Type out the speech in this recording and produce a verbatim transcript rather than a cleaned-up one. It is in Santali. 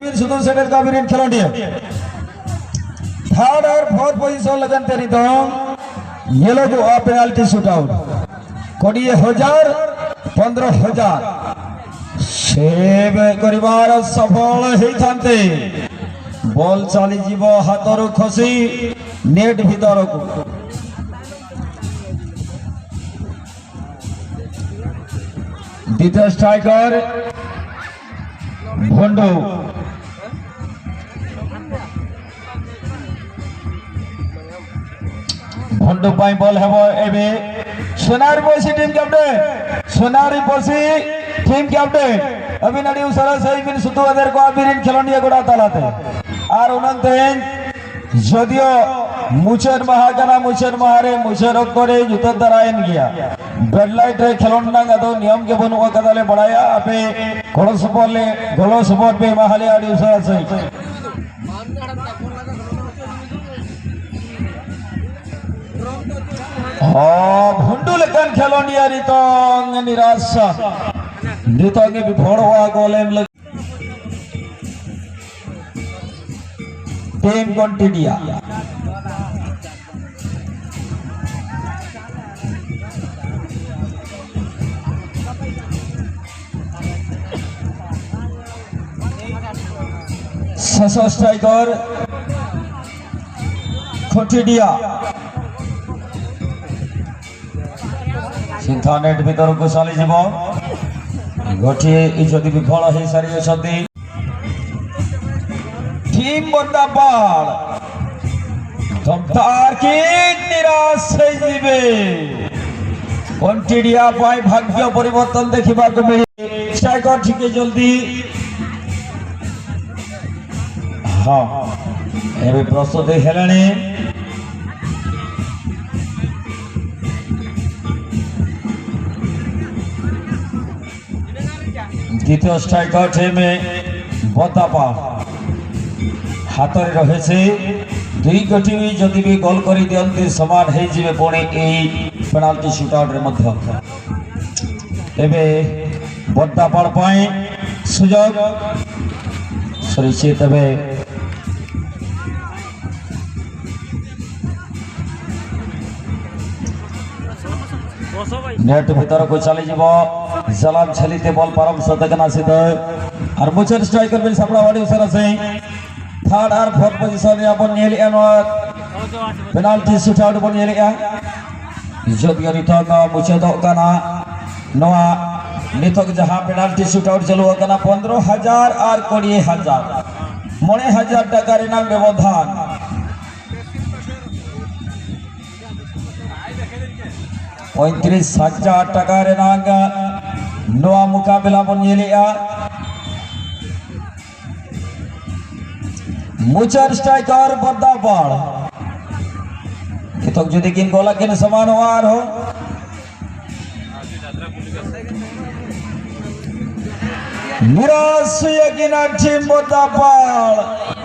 ᱵᱤᱱ ᱥᱩᱫᱩ ᱥᱮᱴᱮᱨ ᱠᱟᱜ ᱵᱤᱱ ᱠᱷᱮᱞᱳᱰᱤᱭᱟᱹ᱾ ᱛᱷᱟᱨᱰ ᱟᱨ ᱯᱷᱳᱨᱛᱷ ᱯᱚᱡᱤᱥᱚᱱ ᱞᱟᱹᱜᱤᱫ ᱛᱮ ᱱᱤᱛᱚᱝ ᱧᱮᱞᱚᱜᱚᱜᱼᱟ ᱯᱮᱱᱟᱞᱴᱤ ᱥᱩᱴ ᱟᱣᱩᱴ᱾ ᱠᱩᱲᱤ ᱦᱟᱡᱟᱨ, ᱯᱚᱱᱫᱽᱨᱚ ᱦᱟᱡᱟᱨ᱾ ᱥᱮᱵᱷ ᱠᱚᱨᱤᱵᱟᱨ ᱥᱚᱯᱷᱚᱞ ᱦᱮᱡ ᱛᱟᱦᱮᱱᱛᱮ ᱵᱚᱞ ᱪᱟᱞᱤ ᱡᱤᱵᱚ ᱦᱟᱛᱚᱨ ᱠᱷᱚᱥᱤ ᱱᱮᱴ ᱵᱷᱤᱛᱚᱨ ᱠᱚ᱾ ᱫᱤᱛᱤᱭᱚ ᱥᱴᱨᱟᱭᱠᱟᱨ ᱵᱷᱚᱱᱰᱩ᱾ ᱵᱷᱚᱱᱰᱩ ᱵᱟᱭ ᱵᱚᱞ ᱦᱮᱵᱚ ᱮᱵᱮ᱾ Sonari ᱯᱚᱥᱤ team captain, Sonari ᱯᱚᱥᱤ team captain, ᱟᱹᱵᱤᱱ ᱟᱹᱰᱤ ᱩᱥᱟᱹᱨᱟ ᱥᱟᱺᱦᱤᱡ ᱵᱤᱱ ᱥᱩᱛᱩ ᱟᱫᱮᱨ ᱠᱚᱣᱟ ᱟᱹᱵᱤᱱ ᱨᱤᱱ ᱠᱷᱮᱞᱳᱰᱤᱭᱟᱹ ᱜᱚᱰᱟ ᱛᱟᱞᱟᱛᱮ᱾ ᱟᱨ ᱚᱱᱟᱝ ᱛᱮᱦᱮᱧ ᱡᱚᱫᱤᱭᱳ ᱢᱩᱪᱟᱹᱫ ᱢᱟᱦᱟ ᱠᱟᱱᱟ, ᱢᱩᱪᱟᱹᱫ ᱢᱟᱦᱟ ᱨᱮ ᱢᱩᱪᱟᱹᱫ ᱚᱠᱛᱚ ᱨᱮ ᱧᱩᱛᱟᱹᱛ ᱫᱟᱨᱟᱭᱮᱱ ᱜᱮᱭᱟ᱾ ᱵᱮᱰ ᱞᱟᱭᱤᱴ ᱨᱮ ᱠᱷᱮᱞᱳᱰ ᱨᱮᱱᱟᱜ ᱟᱫᱚ ᱱᱤᱭᱚᱢ ᱜᱮ ᱵᱟᱹᱱᱩᱜ ᱟᱠᱟᱫᱟ, ᱞᱮ ᱵᱟᱲᱟᱭᱟ᱾ ᱟᱯᱮ ᱜᱚᱲᱚ ᱥᱚᱯᱚᱦᱚᱫ ᱞᱮ, ᱜᱚᱲᱚ ᱥᱚᱯᱚᱦᱚᱫ ᱯᱮ ᱮᱢᱟ ᱞᱮᱭᱟ ᱟᱹᱰᱤ ᱩᱥᱟᱹᱨᱟ ᱥᱟᱺᱦᱤᱡ᱾ ᱦᱚ, ᱵᱷᱩᱱᱰᱩ ᱞᱮᱠᱟᱱ ᱠᱷᱮᱞᱳᱰᱤᱭᱟᱹ ᱱᱤᱛᱚᱝ ᱱᱤᱨᱟᱥ, ᱱᱤᱛᱚᱝ ᱜᱮ ᱵᱤᱯᱷᱚᱲᱚᱜᱼᱟ ᱜᱳᱞ ᱮᱢ ᱞᱟᱹᱜᱤᱫ᱾ ᱴᱤᱢ ᱠᱚᱱᱴᱤᱰᱤᱭᱟ᱾ ᱥᱮᱥᱚ ᱥᱴᱨᱟᱭᱠᱟᱨ ᱠᱚᱱᱴᱤᱰᱤᱭᱟ᱾ ᱥᱤᱱᱛᱷᱟ ᱱᱮᱴ ᱵᱷᱤᱛᱚᱨ ᱠᱚ ᱥᱟᱞᱤ ᱡᱤᱵᱚ᱾ ᱜᱚᱴᱷᱤ ᱡᱚᱫᱤ ᱵᱤᱯᱷᱚଳ ᱦᱮᱡ ᱥᱟᱹᱨᱤ ᱚᱪᱚᱛᱤ᱾ ᱴᱤᱢ ᱵᱚᱫᱟᱯᱟᱲ ᱫᱚᱢᱫᱟᱨ ᱠᱤᱠ ᱱᱤᱨᱟᱥ ᱦᱮᱡ ᱡᱤᱵᱮ᱾ ᱠᱚᱱᱴᱤᱰᱤᱭᱟ ᱯᱟᱭ ᱵᱷᱟᱜᱽᱭᱚ ᱯᱚᱨᱤᱵᱚᱨᱛᱚᱱ ᱫᱮᱠᱷᱤᱵᱟ ᱠᱚ ᱢᱤᱲᱤ᱾ ᱥᱴᱨᱟᱭᱠᱟᱨ ᱴᱷᱤᱠᱮ ᱡᱚᱞᱫᱤ᱾ ᱦᱚᱸ, ᱮᱵᱮ ᱯᱨᱚᱥᱛᱩᱛ ᱦᱮᱞᱟᱱᱤ᱾ ଦ୍ୱିତୀୟ ଷ୍ଟ୍ରାଇକର ଟିମ୍ ବତାପା ହାତରେ ରହିଛି। ଦୁଇ ଗୋଟି ବି ଯଦି ବି ଗୋଲ କରିଦିଅନ୍ତି, ସମାନ ହେଇଯିବେ ପୁଣି ଏଇ ପେନାଲ୍ଟି ସୁଟ୍ଆଉଟ୍ରେ ମଧ୍ୟ। ଏବେ ବତାପାଳ ପାଇଁ ସୁଯୋଗ। ᱯᱚᱨᱤᱪᱚᱭ ᱛᱮᱵᱮ᱾ ᱱᱮᱴ ᱵᱷᱤᱛᱚᱨ ᱠᱚ ᱪᱟᱞᱤ ᱡᱤᱵᱚ᱾ ᱡᱟᱞᱟᱢ ᱪᱷᱟᱹᱞᱤ ᱛᱮ ᱵᱚᱞ ᱯᱟᱨᱚᱢ ᱥᱟᱹᱛ ᱟᱠᱟᱱᱟ ᱥᱤᱫᱷᱟᱹ᱾ ᱟᱨ ᱢᱩᱪᱟᱹᱫ ᱥᱴᱨᱟᱭᱠᱟᱨ ᱵᱤᱱ ᱥᱟᱯᱲᱟᱣ ᱟᱹᱰᱤ ᱩᱥᱟᱹᱨᱟ ᱥᱮ᱾ ᱛᱷᱟᱨᱰ ᱟᱨ ᱯᱷᱳᱨᱛᱷ ᱯᱚᱡᱤᱥᱚᱱ ᱨᱮᱭᱟᱜ ᱵᱚᱱ ᱧᱮᱞᱮᱜᱼᱟ ᱱᱚᱣᱟ ᱯᱮᱱᱟᱞᱴᱤ ᱥᱩᱴ ᱟᱣᱩᱴ ᱵᱚᱱ ᱧᱮᱞᱮᱜᱼᱟ᱾ ᱡᱚᱛ ᱜᱮ ᱱᱤᱛᱚᱜ ᱫᱚ ᱢᱩᱪᱟᱹᱫᱚᱜ ᱠᱟᱱᱟ᱾ ᱱᱚᱣᱟ ᱱᱤᱛᱚᱜ ᱡᱟᱦᱟᱸ ᱯᱮᱱᱟᱞᱴᱤ ᱥᱩᱴ ᱟᱣᱩᱴ ᱪᱟᱹᱞᱩ ᱟᱠᱟᱱᱟ, ᱯᱚᱱᱫᱽᱨᱚ ᱦᱟᱡᱟᱨ ᱟᱨ ᱠᱩᱲᱤ ᱦᱟᱡᱟᱨ, ᱢᱚᱬᱮ ᱦᱟᱡᱟᱨ ᱴᱟᱠᱟ ᱨᱮᱱᱟᱜ ᱵᱮᱵᱚᱫᱷᱟᱱ᱾ ᱯᱚᱸᱭᱛᱨᱤᱥ ᱦᱟᱡᱟᱨ ᱴᱟᱠᱟ ᱨᱮᱱᱟᱜ ᱱᱚᱣᱟ ᱢᱩᱠᱟᱵᱮᱞᱟ ᱵᱚᱱ ᱧᱮᱞᱮᱜᱼᱟ᱾ ᱢᱩᱪᱟᱹᱫ ᱥᱴᱨᱟᱭᱠᱟᱨ ᱵᱚᱫᱫᱟᱯᱟᱲ᱾ ᱱᱤᱛᱚᱜ ᱡᱩᱫᱤ ᱠᱤᱱ ᱜᱳᱞᱟ ᱠᱤᱱ ᱥᱚᱢᱟᱱᱚᱜᱼᱟ ᱟᱨᱦᱚᱸ᱾ ᱱᱤᱨᱟᱥ ᱦᱩᱭ ᱟᱹᱠᱤᱱᱟ ᱴᱤᱢ ᱵᱚᱫᱫᱟᱯᱟᱲ᱾